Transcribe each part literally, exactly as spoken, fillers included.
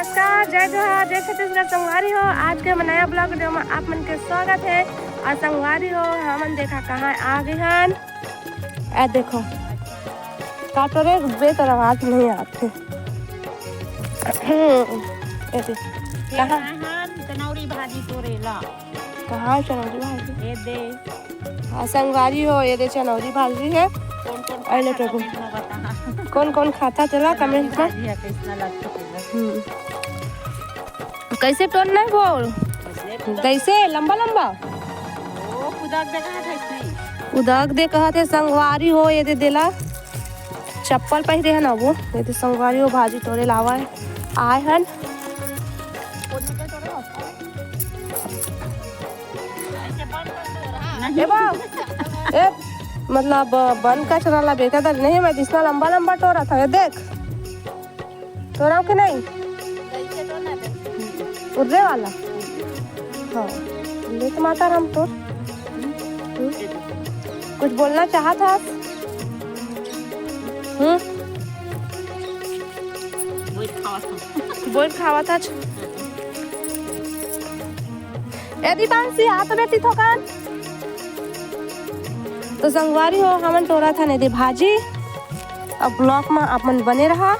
नमस्कार, जय जोहार, जय छत्तीसगढ़ संगवारी हो। आज के हमर नया vlog video में आप मन के स्वागत है। और संगवारी हो, हमन देखा कहाँ आ गए हन। ए देखो, काटो रे, बे तोर आवाज नहीं आते। हम्म, ए देख, ये कहाँ? कहाँ चनौरी भाजी तोरे ला? कहाँ चनौरी भाजी? ये दे। हाँ, संगवारी हो, ये दे चनौरी भाजी है। कौन कौन अरे, खाता टोकू। Comment में बताना। कौन कौन खाता तेला चनौरी comment में? भाजी है, कैसना लगता है? हम्म। कैसे तोड़ना है वो? कैसे? कैसे? लंबा लंबा? ओ, कुदाक दे कहा था इसने। कुदाक दे कहा थे संगवारी हो, ये दे देला। चप्पल पहिरे है ना वो, ये दे संगवारी हो, भाजी तोड़े लावा है। आए हन। ए बा, ए, मतलब, बन कचरा ला बेटा दर नहीं, मैं जिसना लंबा लंबा टोरा था, ये देख। तोरा के नहीं? उर्रे वाला? हाँ। ले तो माता राम तोर। हम्म? कुछ बोलना चाहत हस? हम्म? बोल खावा था। बोल खावा था। ए दीपांशी, आ तो बेटी थोकन। तो संगवारी हो, हमन टोरा था ने दे भाजी। अब vlog में आप मन बने रहा।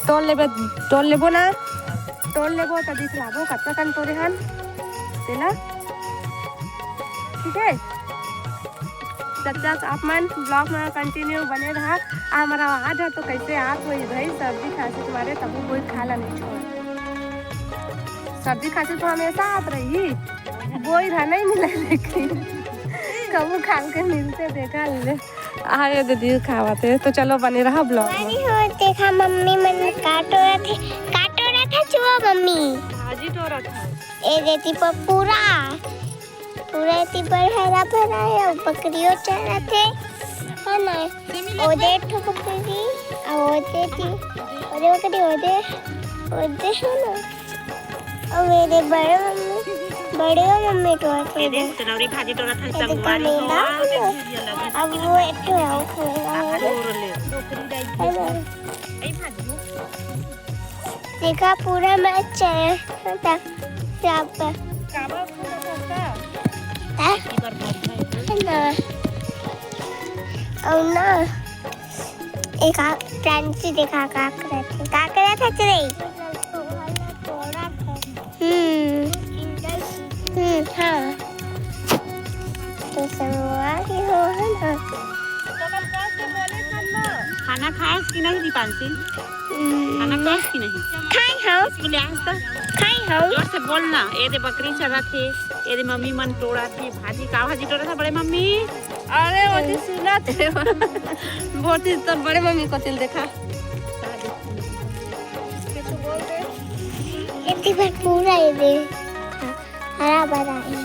तोड़ लेबे, तोड़ लेबो ना, तोड़ लेबो तो दिखलाबो कतका कन तोरे हन तेला। ठीक है, तब तक आप मन vlog में continue बने रहा। आ, हमारा आवाज है तो कैसे आप वही भाई, सर्दी खांसी तुम्हारे तबू कोई खा ला नहीं छोड़। सर्दी खांसी तो हमेशा आत रही, बोई रहा नहीं मिला, लेकिन कबू खाल के मिलते देखा ले। आए दीदी खावत है, तो चलो बने रहा vlog में। अरे हो, देखा मम्मी मन काटो रथे, काटो रथा छुआ मम्मी। भाजी टोरा था। ए देती पर पूरा, पूरा एती पर हरा भरा है, अउ बकरियों चरत है, है ना? ओदे ठो बकरी, अउ ओदे ती, ओदे बकरी, ओदे, ओदे है ना? अउ मेरे बड़े मम्मी, बड़े मम्मी टोरत है। चनौरी भाजी टोरत है, ये संगवारी हो। अब वो एक ठो और खिलाएगा, है ना? है ना? देखा, पूरा मैच है। हैं? है ना? अउ ना, एक आ, फ्रेंड्स देखा का करत है, का करत है रे? हम्म। हम्म, हाँ। तो संगवारी हो, है ना? खाना खाएस कि नहीं दीपांशी? हम्म। खाना खाएस कि नहीं? खाए हव। इसको ले आएस तो? खाए हव। जोर से बोलना। ए दे बकरी चरत हे, ए दे मम्मी मन टोरत हे भाजी। का भाजी टोरत हे बड़े मम्मी? अरे, वो जी सुनत हे। बहुत ही तो बड़े मम्मी को तिल देखा। एती भर पूरा ये दे। हरा भरा है।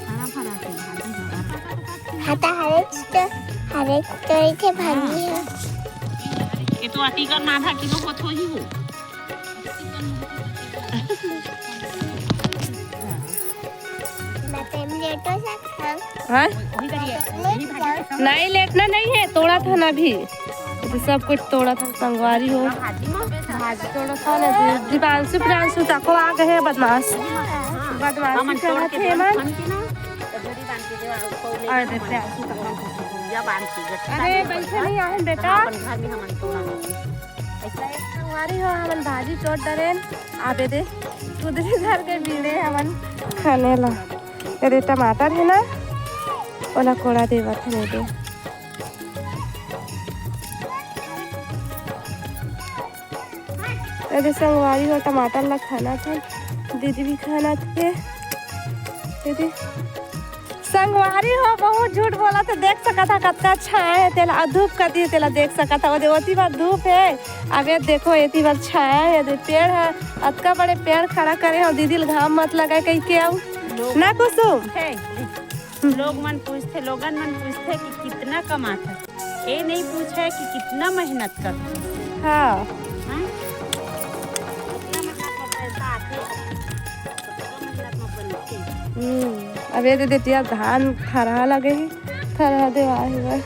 हरा भरा के भाजी होगा। हता हरे तो, हरे तो इथे भाजी है। ये तो अतिकर माधा किलो होत होही हो। मैं तो लेटो सकता। हाँ? वही करिए। नहीं, लेटना नहीं है, तोड़ा था ना अभी। ये तो सब कुछ तोड़ा था, संगवारी हो। भाजी तोड़ा था ना, दीपांशु, प्रियांशु तको आ गए हैं बदमाश। बदमाशी करत हे मन। अरे, प्रियांशु तको। अरे, बैठे नहीं आए बेटा। संगवारी हो, हमन भाजी चोट डरेन। आबे दे, कुदरी धर के बीड़े हमन खाने ला। ये दे टमाटर है ना, ओला कोड़ा देवत है दे। ये दे संगवारी हो, टमाटर ला खाना था, दीदी भी खाना थे। ये दे संगवारी हो, बहुत झूठ बोलत हे, देख सकत हा कतका छाया हे तेला, अउ धूप कती हे तेला देख सकत हा, ओदे ओती बर धूप हे, अब ये देखो एती बर छाया हे, दे पेड़ हे, अतका बड़े पेड़ खड़ा करे हो, दीदी ल घाम मत लगाए कहिके अउ ना कुसुम। लोग मन पूछथे, लोगन मन पूछथे कि कितना कमात हे, ए नहीं पूछे कि कितना मेहनत करथे। हाँ। हाँ? कितना मेहनत में पैसा आथे, कितना मेहनत में बनथे। हम्म, अब ये दे देतिया धान थरहा लगे हे, थरहा देवा हे बर।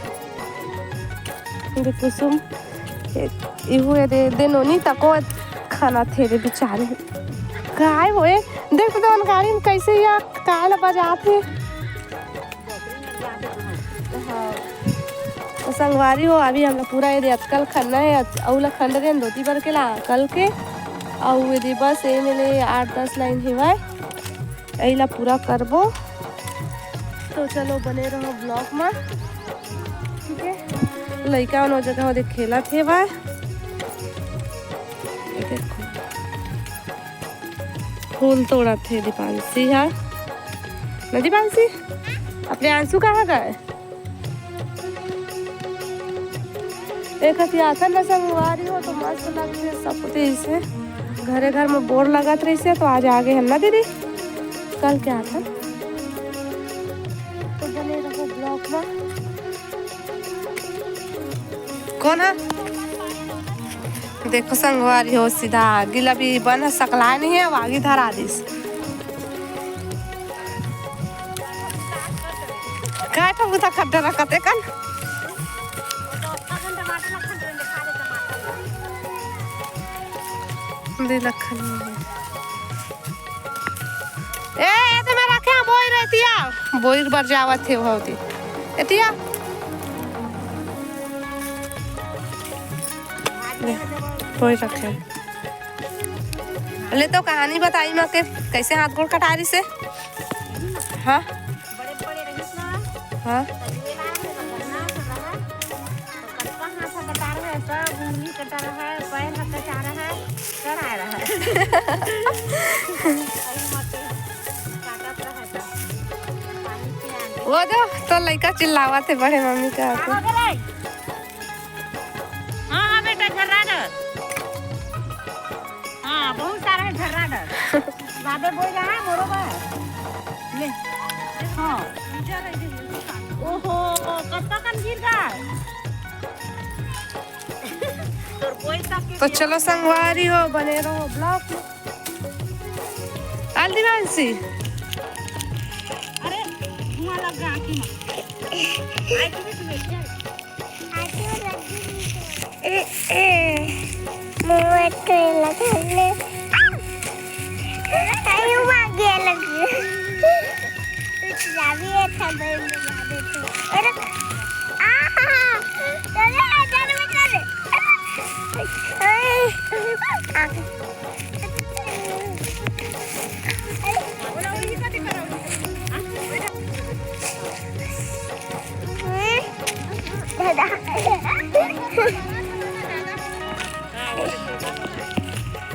ये कुसुम, ये इहू ए दे, दे नोनी तको खाना थे रे बेचारे। काय होए, देख तो गाड़ी में कैसे या काय ला बजात हे। हाँ। तो संगवारी हो, अभी हमला पूरा ये दे अतकल खन्ना हे, अत-, अउ ला खंड देन धोती बर के ला कल के, अउ ये दे बस ए में ले आठ दस लाइन हेवय। एला पूरा करबो। तो चलो बने रहो vlog में, ठीक है। लइका मन ओ जगह ओदे खेलत हेवय, ये देखो फूल तोड़त हे दीपांशी हा। ना दीपांशी, अपने आंसू कहाँ गए? एक हथियाथन न संगवारी हो तो मस्त लगथे सब कुछ ऐसे। घरे घर में बोर लगत रहिसे तो आज आगे हन ना दीदी, कल के आथन। तो बने रहो vlog में। कौन है? देखो संगवारी हो, सीधा गिला भी बन सकला नहीं है, अब आगे धरा दिस। काय ठो बुता खड्डा रखत एकन? दे लखन। ए, ए तो मैं रखे हैं, बोई रहती है। बोई बर जावत हे, होती। एतिया। ले, बोई रखे हैं। ले तो कहानी बताई माँ के, कैसे हाथ गोड़ कटारी से। हाँ। बड़े बड़े रहिस ना, हाँ। तजुए ला रहे, बगरना से रहा, तो कतका हाथ ह कटा रहा, सब उंगली कटा रहा, पैर ह कटा रहा, कर आ रहा। अरे मते, काटत रहा था। पानी पिया दे। वो दे, तो लइका चिल्लावत हे बड़े मम्मी का का आके। हो गए? हाँ, हाँ बेटा, झर्रा डर। हाँ, बहुत सारा है झर्रा डर। बाबे बोल रहा है, मोरो बा। ले। हाँ। ओहो, कब तक हम गिर गए? तो चलो संगवारी हो, बने रहो vlog में। आल दीवांशी। अरे, धुआं लग गया आँखी में। आँखी में धुआं। ए, ए, मुंह में तो लगा ले। आ! अरे, वो आगे लग गया। तो चाबी है, था, बंद कर देते। अरे, आ! चले, आ, चले, चले। अरे, आ!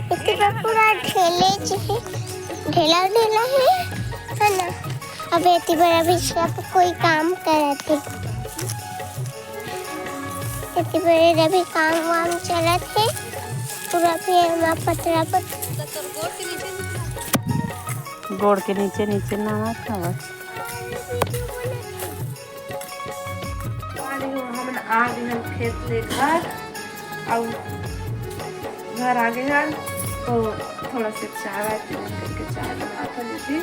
एती बर पूरा ढेले च हे, ढेला ढेला हे, है ना। अब एती बर अभी सब कोई काम करत हे। एती बर अभी काम वाम चलत हे, पूरा फिर एमा पतरा पत-, गोड़ के नीचे नीचे नहात हवस। हमन आ गए हम खेत ले घर, अउ घर आ गए हन तो थोड़ा से चाय वाय पीने करके चाय बनात हन जी।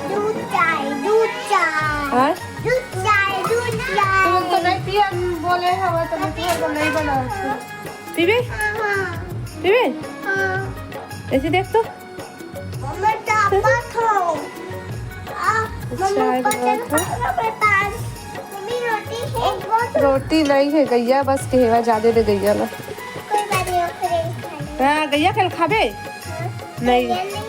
दूध चाय, दूध चाय। हाँ? दूध चाय, दूध चाय। तुम तो नहीं पिया, बोले हवा तो मैं तुम्हारे को नहीं बना। पीबे? हाँ, हाँ। पीबे? हाँ। ऐसे देख तो। मम्मी, चापत हो। आ, मम्मी, चाय ऊपर बनात चढ़ हो। मेरे पास। मम्मी, रोटी है, बहुत रोटी नहीं है, गैया बस के हेवा, ज्यादा दे गैया ला। कोई बात नहीं, ओकरे खा ले। हाँ, गैया कल खाबे? हाँ। नहीं। गैया नहीं,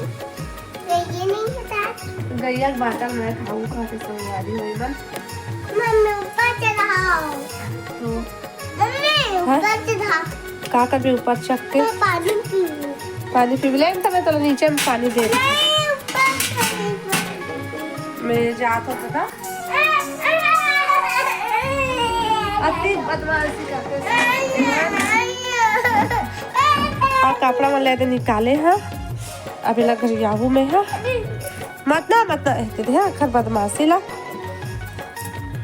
गैया नहीं है साथ। गैया के बाटा मैं खाऊं, खा के संगवारी होई बन। मम्मी, ऊपर चढ़ाओ। तो मम्मी, हाँ? ऊपर चढ़ा। का करबे ऊपर चढ़ के? मैं पानी पीऊँ। पानी पीबे? ले, तो मैं तोला नीचे में पानी दे देती। नहीं, ऊपर चढ़ा। मैं जात होता था। अति बदमाशी करते। हाँ, कपड़ा मन ले दे निकाले, हाँ। अभी लग रही आबू में, हाँ। मत ना, मत ना, एते दे, हाँ, खर बदमाशी ला।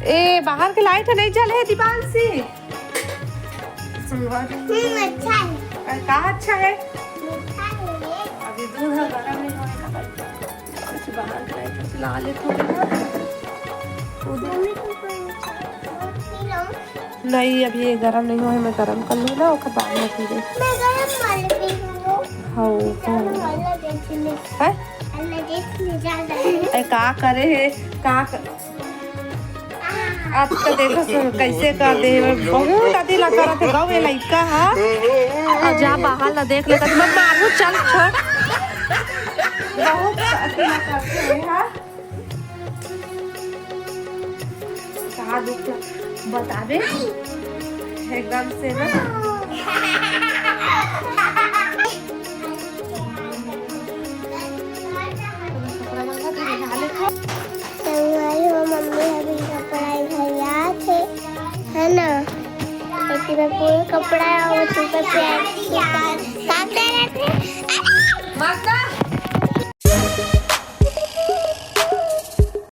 ए, बाहर के लाइट ह नहीं जले हे, दीपांशी। संगवारी। हम्म, अच्छा है। अरे, का अच्छा है? मीठा है ये। अभी दूध ह गरम नहीं होए का, कुछ बाहर के लाइट चला ले थोड़ी ना। उधर। मम्मी, तुमको ये चाहिए? P low. नहीं, अभी ये गरम नहीं होय, मैं गरम कर लूँ ना, ओकर बाद में पीबे। मैं गरम वाले पीऊँ। हौ, गरम वाला देख ले। है? मैं देख ले, जा रहा है। ए, का करे हे? का क-, अब तो देखो सुन, कैसे कर दे, बहुत अति ला करत हे, गौ ए लइका हा। और जा बाहर ला देख ले, तो मैं मारू, चल छोड़। बहुत अति ला करत हे, हाँ। का दुख ला बताबे एकदम से ना। संगवारी हो, मम्मी अभी कपड़ा घरियात हे, है ना? लेकिन मैं पूरा कपड़ा और ऊपर से का कह रहे थे? माता,